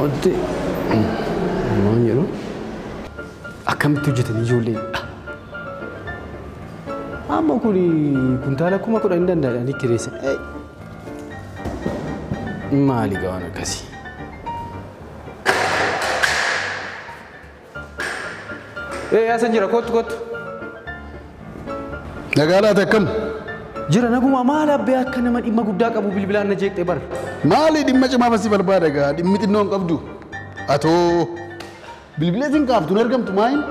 Wanti maal jedhu akkamitti hojjetanii ijoolleen? Amma kun kuntaala 10,000 hin danda'anii kireessan. Maali gawaan akkasii? Asan jira kottu kottu. Nagaa laata akkam? Jira naguma maal abbee akka nama dhimma guddaa qabu bilbilaan na jeeqxee bara. Maali dhimma cimaa si barbaada gaa dhimmi xinnoo hin qabdu. Atoo bilbila isin kaaftu hin argamtu maayin?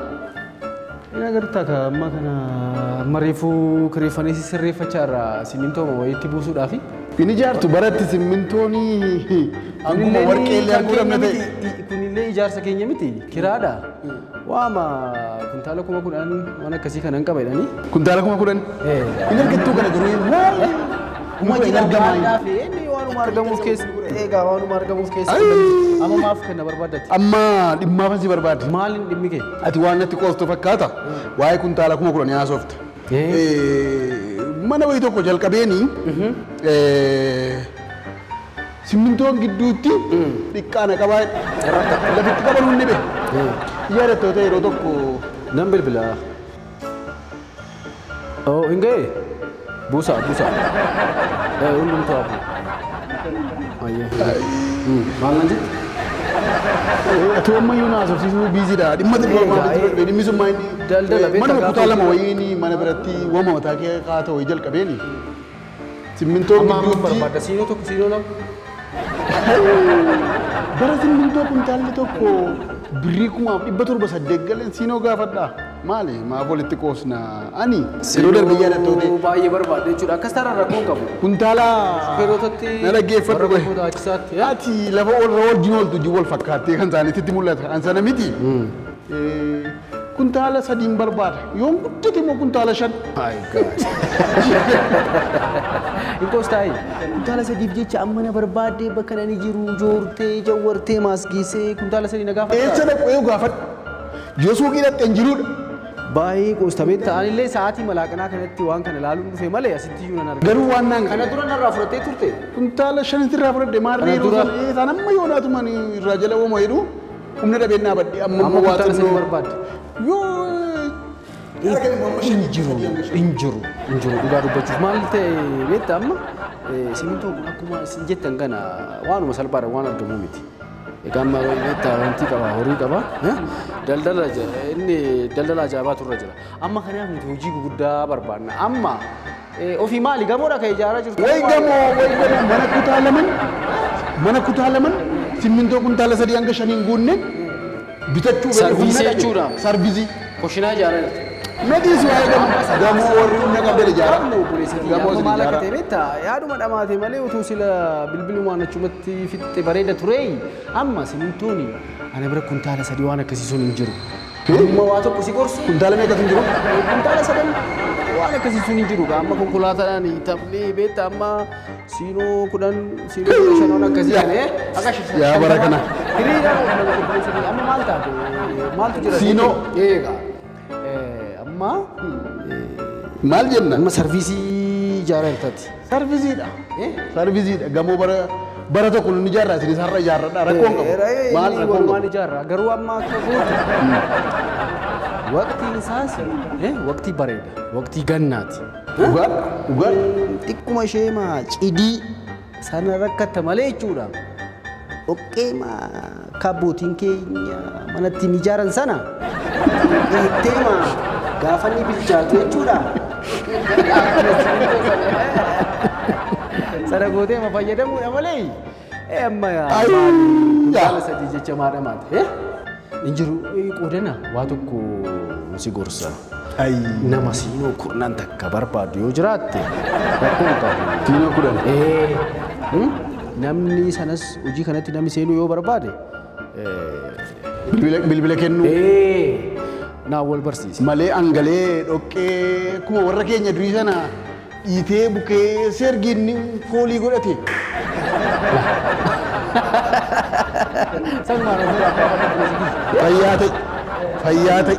Inni agartaa ka amma kana amma reefuu kireeffanii sirreeffachaa irraa simmintoo wayiitti buusuudhaafi. Inni ijaartu baratti simmintoon hanguma warqee illee arguu dhabna ta'e. Kunillee ijaarsa keenya miti kiraadha. Waama kuntaala 10,000 waan akkasii kana hin qaba jedhanii. Kuntaala 10,000? Inni argattuu kana garuu maali? Kuma hin argamaa. Inni waanuma argamuuf keessa eegaa waanuma argamuuf keessa amma maaf kana barbaaddatti? Amma dhimmaafan si barbaadde. Maaliin dhimmi kee? Ati waan natti qoostu fakkaata. Waa'ee kuntaala 10,000 haasofte. Mana wayii tokko jalqabeeni simmintoon gidduutti dhiqqaana qabaa lafitti qaban hundi be. Yaadattoota yeroo tokko. Nan bilbila. Oh, hin ga'e? Buusaa buusaa. Hundumtuu hafu. Maal naan jette? Ati ammayyuu na haasofsiisuu biiziidha. Dhimma xiqqoo maal dhimmi sun maal inni? Daldala beektaa Manuma kutaa lama wayiin mana biratti wama mataa kee kaata wayii jalqabeeni. Simmintoon gidduutti. Barbaadda siinoo tokko siinoo lama. Bara simmintoo kuntaalli tokko birrii 7,800 galeen siinoo gaafadha. Maali maaf walitti qoosna? Ani yeroo darbe yaadattoota. Baay'ee barbaadde jechuudha. Akkas taanaan rakkoon qabu. Kuntaala Ferootatti na dhaggeeffadhu warra konkolaachisaatti. Ati lafa irra wajjin ooltu wajjin wal fakkaattee kan isaaniitti mul'ata. An sana miti. Kuntaala 3 barbaada. Yoon guddate immoo kuntaala 5. My God. Hin kuntaala 3 jecha amma na barbaaddee bakka nani jiru joortee jawwartee maasgiisee kuntaala 3 na gaafadha. Eessa dhaqu eegu gaafadhu. Yoo suuqii dhaqxe hin jiruudha. Baay'ee qoostamee ta'anillee sa'aatii malaaqanaa kanatti waan kana ilaaluun dhufe malee asitti iyyuu nan arga. Garuu waan naan kana dura narraa fudhattee turte. Kuntaala 5 irraa fudhadhe maarree yeroo sana isaan amma yoonaatumaan irraa jala ooma jedhu humna dhabeen dhaabadhe amma Amma kuntaala 3 barbaadde. Yoo Hin jiru dhugaa dubbachuuf maal ta'e beektaa amma simmintoon kun akkuma isin jettan kana waanuma salphaadha waan argamu miti. Egaa amma beektaa wanti qaba horii qaba daldala inni daldala ajaa'ibaatu irra jira. Amma kanaaf nuti hojii gurguddaa barbaadna. Amma ofii maali gamoodha kan ijaaraa jirtu? Wayi gamoo mana kutaa laman simmintoo kuntaala 3 hanga 5 hin guunne bitachuu Sarviisii jechuudha. Sarviisii. Koshinaa ijaaraa jirti. Meetiis waa'ee gamoo warri humna qabdan ijaara. Gamoo maal akka ta'e beektaa yaaduma dhamaate malee utuu sila bilbilumaan achumatti fixxe bareeda ture amma simmintoon ana bira kuntaala 3 waan akkasii sun hin jiru. Amma waa tokko si gorsu. Kuntaala meeqatu hin jiru? Kuntaala 3 waan akkasii sun hin jiru. Amma konkolaataadhaan taphni beektaa amma siinoo 10 siinoo 15 waan akkasii kana akka Yaa bara kana. Hiriiraan nama qulqulleessanii amma maal taate maaltu jira? Siinoo. Eegaa. Amma maal jenna? Amma sarviisii ijaaraa jirtati. Sarviisiidha. Sarviisiidha. Gamoo bara tokko nu ijaarraa isinis har'a ijaarradha rakkoon qabu. Maal rakkoon qabu? Ijaarraa garuu amma akka gootu waqtiin isaas waqtii bareeda waqtii gannaati. Dhugaa dhugaa xiqquma ishee maa cidii sana rakkatta malee jechuudha. Dhoqqee maa kabbootiin keenya manatti hin ijaaran sana dhiittee maa gaafa inni bilchaatu jechuudha. Sana gootee ma fayyadamuudha malee amma kuntaala 3 jecha maadhamaate. Hin jiru qoodana waa tokko si gorsa. Nama siinoo 10 takka barbaadu yoo jiraatte rakkoon qabu. Siinoo 10? Namni sanas hojii kanatti namni seenuu yoo barbaade Bilbila kennuu. Naa wal barsiisa. Malee angalee dhoqqee akkuma warra keenya durii sana dhiitee bukee sergiin foolii godhate. Sanumaan ofirraa Fayyaa ta'e. Fayyaa ta'e.